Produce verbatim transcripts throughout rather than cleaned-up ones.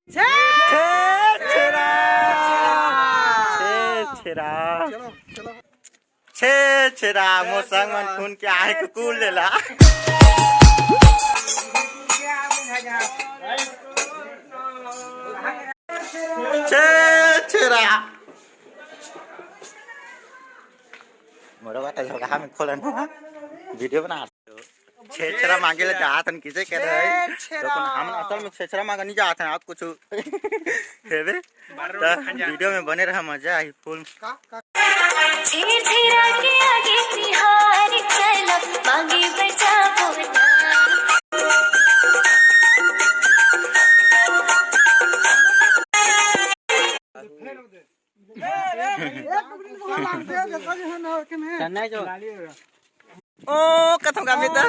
छे छेरा। छे छेरा। छे छेरा, मोर संग मन खून के आहे कुकुर लेला। छे छेरा। मोरो बात है, हम खोलन वीडियो बना। छेछरा मांगे ले जात हन, किसे कह रहे हैं? छेछरा। तो हम असल में छेछरा मांगे नहीं जात हन, आप कुछ हेबे। तो वीडियो में बने रहा, मजा आई फुल। छेछरा के आगे तिहार चला, मांगे बजाबो ना। ओ, कथम का मित्र।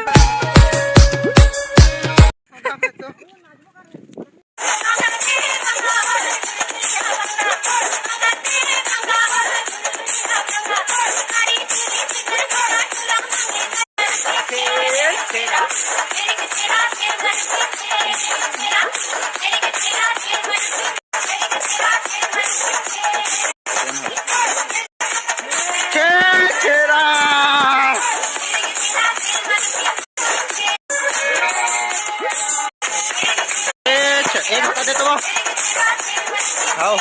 छेरा। ए, छ-, एक रुपया दे तो। हाओ।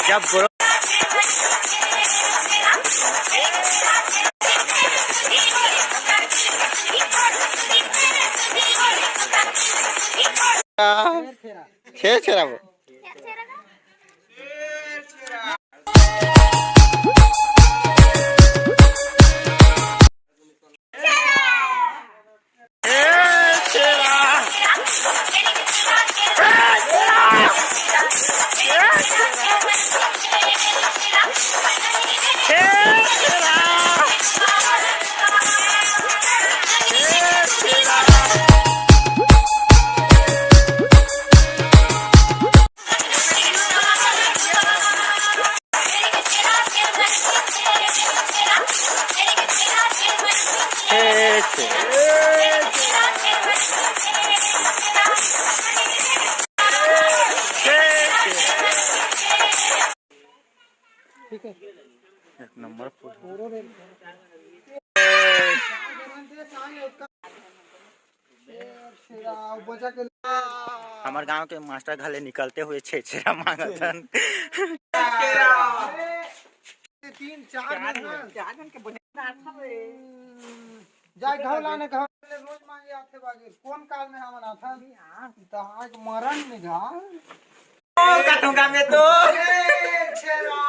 गजब bro। छेछरा वो। एक नंबर फूल। हमर गांव के मास्टर घर ले निकलते हुए छेछरा मांगत हन। तीन चार झन हन। चार झन के बढ़िया। जाय घाव लाने घाव ले रोज मांगे आथे बागे। कोन काल में हमन आथन? त आज मरण में घाव। ओ, कथों का में तो। छेरा।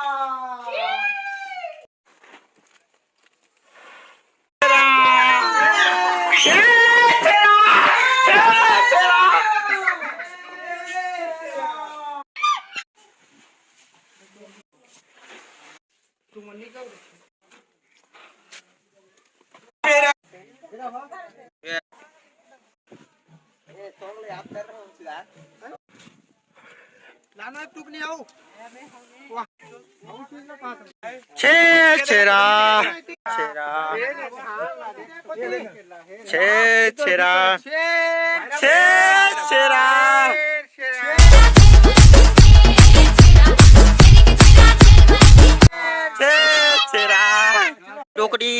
छेछरा। छेरा। छेछरा। छेछरा। छेछरा। टोकरी।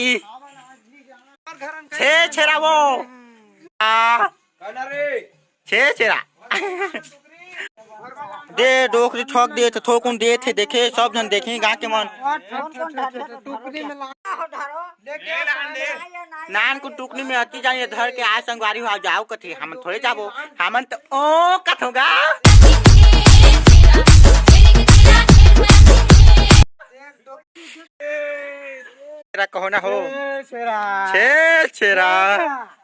छेछरा वो। आ। छेछरा। दे, डोकरी ठोक दे, त थोकुन दे थे, देखे, सब झन देखे, गाँव के मन। नान को टुकनी में अति जान ये धर के आज संगवारी हो जाओ कथे, हमन थोड़े जाबो, हमन त ओ कथों गा। छेरा कहो ना हो। छेरा। छे छेरा।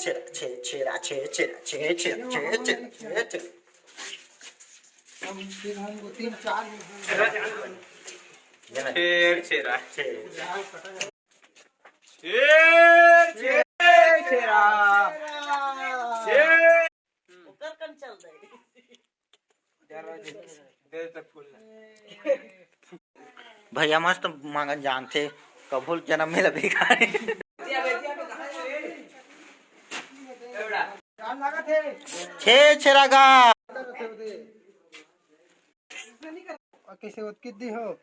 छेरा, छे, छेरा, छे, छेरा, छे, छेरा, छे, छेरा, छे, छेरा। छेर, छेरा, छे। छेर, छेर, छेरा। छेर। भैया मस्त मांगन जानथे, कभू जन्म में लभी खाए। छे छेरा गा। कैसे उतकित दी हो?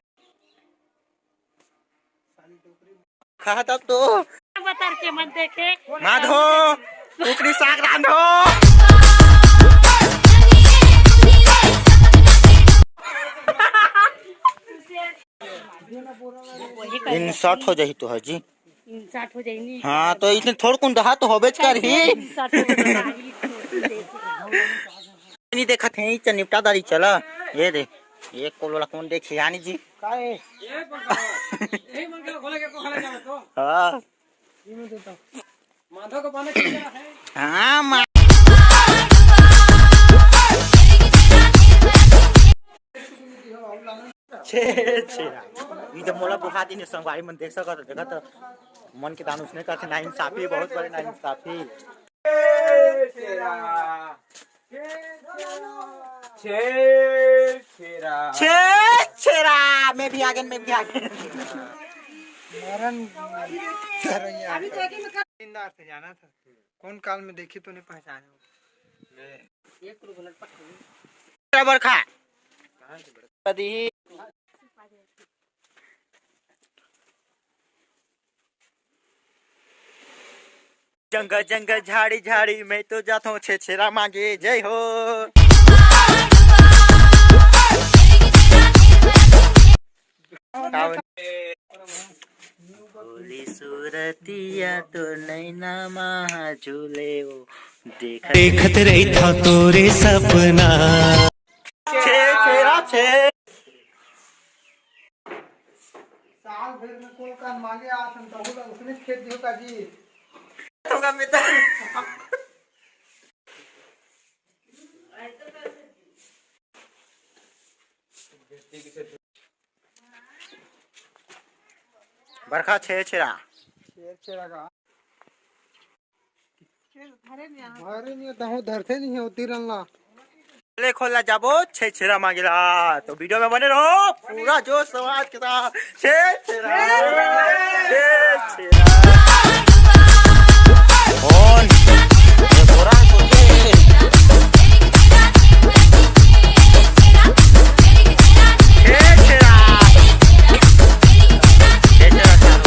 खा तब तो। बतर के मत देखे। माधो, कुकरी साग रांधो। वही कर। Insert हो जाही तो है जी। Insert हो जाही नी। हाँ, तो इतने थोड़ कुन दहा तो होबेच करही। Insert हो जाही। नहीं देखत है, चल निपटा दारी चला। ये दे, ये कोलो ला कौन देखी यानी जी? का है? यही मन के खोले के को खाना जावे तो। हाँ। ये मैं देता हूँ। माधव को पाना चाहिए है। हाँ, मा- छे, छे। ई तो मोला बुहा दिन संगवारी मन देख सकत, देखत मन के दान उसने करथे, नाइंसाफी, बहुत बड़े नाइंसाफी। छे छेरा। छे छेरा, मैं भी आ गया, मैं भी आ गया। मरण करैया। जिंदा से जाना था। कौन काल में देखी तो नहीं पहचाने। बरखा। जंगल जंगल झाड़ी झाड़ी मैं तो जाथों छेछेरा मांगे। जय हो। भोली सूरतिया तो नैना महा झूले ओ। देखत देखत रहिथव तोरे सपना। छे छेरा छे। साल भर में कोल कान मांगे आसन तहु ला उसने खेत दियो का जी। होगा मित्र। बरखा छे छेरा। छे छेरा का। घरे नहीं, तहु धरते नहीं है, उती रन ला। ले खोला जाबो, छे छेरा मांगेला। तो video में बने रहो, पूरा जोश आवाज के साथ। छे छेरा। छे छेरा। कौन? ये बोरा को दे। छे छेरा। छे छेरा चालू।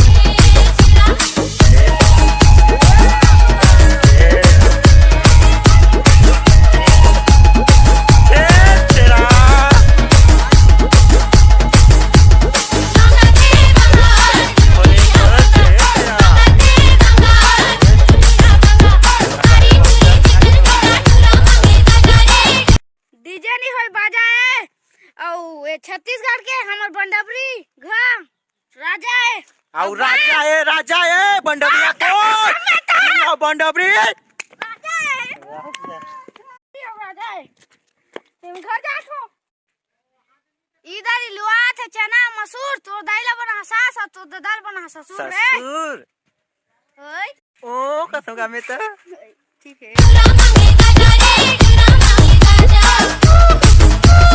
DJ नहीं होय, बाजा है। अउ ये छत्तीसगढ़ के हमर बंडबरी घा राजा है। अउ राजा है, राजा है, बंडबरिया तो। बंडबरी। राजा है। राजा है। तुम घर जात हो। इधर ही लुआ थे चना मसूर, तो दाई ला बना सास, तो दादा ला बना ससुर रे। ससुर। ओए। ओ, कसम का में तो। ठीक है।